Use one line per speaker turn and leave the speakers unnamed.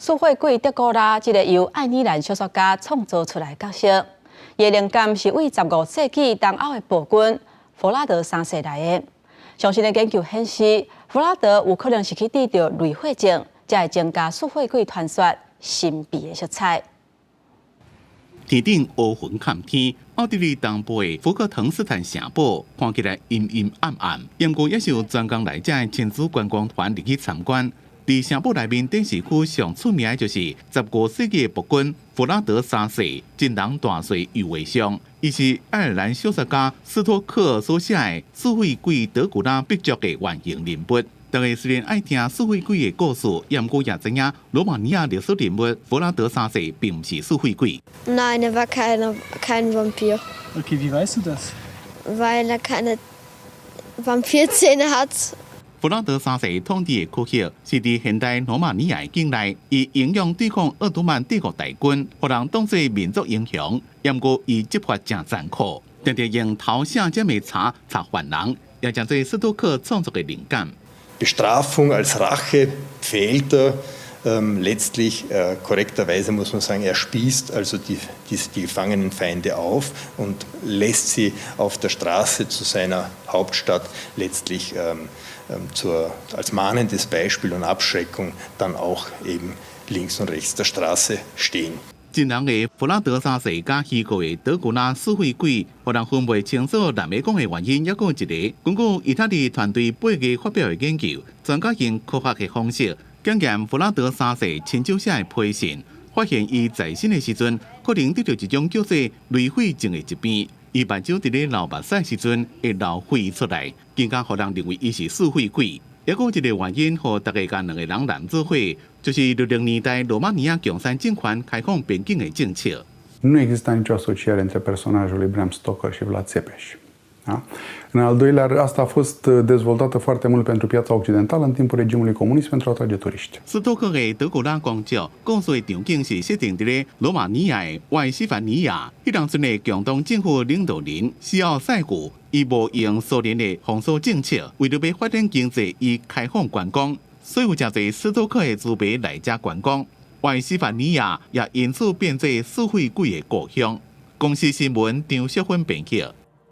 吸血鬼德古拉這个由愛爾蘭小說家創造出來的角色，伊的靈感是為15世紀東歐的暴君弗拉德三世來的。上新的研究顯示，弗拉德有可能是去得著淚血症，才會增加吸血鬼傳說神秘的色彩。
天頂烏雲蓋天，奧地利東部的福克滕斯坦城堡看起來陰陰暗暗，毋過也是有專工來遮的親子觀光團入去參觀。佇城堡內面展示區上出名的就是15世紀的暴君弗拉德三世真人大細油畫像，伊是愛爾蘭小說家斯托克所寫的《吸血鬼德古拉》筆觸的原型人物。大家雖然愛聽吸血鬼的故事，毋過也知影羅馬尼亞歷史人物弗拉德三世並毋是吸血鬼。
Nein, er war kein Vampir.
Okay, wie weißt du das?
Weil er keine Vampirzähne hat.
弗拉德三世統治的區域是佇現代羅馬尼亞的境內，伊英勇對抗鄂圖曼帝國大軍，予人當做民族英雄。毋過伊執法誠殘酷，定定用頭寫這的柴插犯人，也成做斯托克創作的靈感。
Bestrafung als Rache pfählt er letztlich, korrekterweise muss man sagen, er spießt also die gefangenen Feinde auf und lässt sie auf der Straße zu seiner Hauptstadt letztlich als mahnendes Beispiel und Abschreckung dann auch eben links und rechts der Straße stehen.
真人的弗拉德三世佮虛構的德古拉吸血鬼，予人分袂清楚難欲講的原因，猶閣有一個。根據意大利團隊8月發表的研究，專家用科學的方式檢驗弗拉德三世親手寫的批信，發現伊在生的時陣可能得著一種叫做淚血症的疾病，伊目睭佇咧流目屎時陣會流血出來，更加予人認為伊是吸血鬼。猶閣有一個原因，予大家共兩个人連做伙，就是60年代羅馬尼亞共產政權開放邊境的政策。
Nu exista nicio asociere între personajul lui Bram Stoker și Vlad Țepeș. Da? În al doilea rând, asta a fost dezvoltată foarte mult pentru piața occidentală în timpul regimului comunist pentru a atrage turiști.
斯托克的德古拉公爵故事的場景是設定佇咧羅馬尼亞的外西凡尼亞，彼當陣的共黨政府領導人西奧塞古，伊無用蘇聯的封鎖政策，為著欲發展經濟，伊開放觀光，所以有誠濟斯托克的書迷來遮觀光。外西凡尼亞也因此變做吸血鬼的故鄉。公視新聞張淑芬編輯。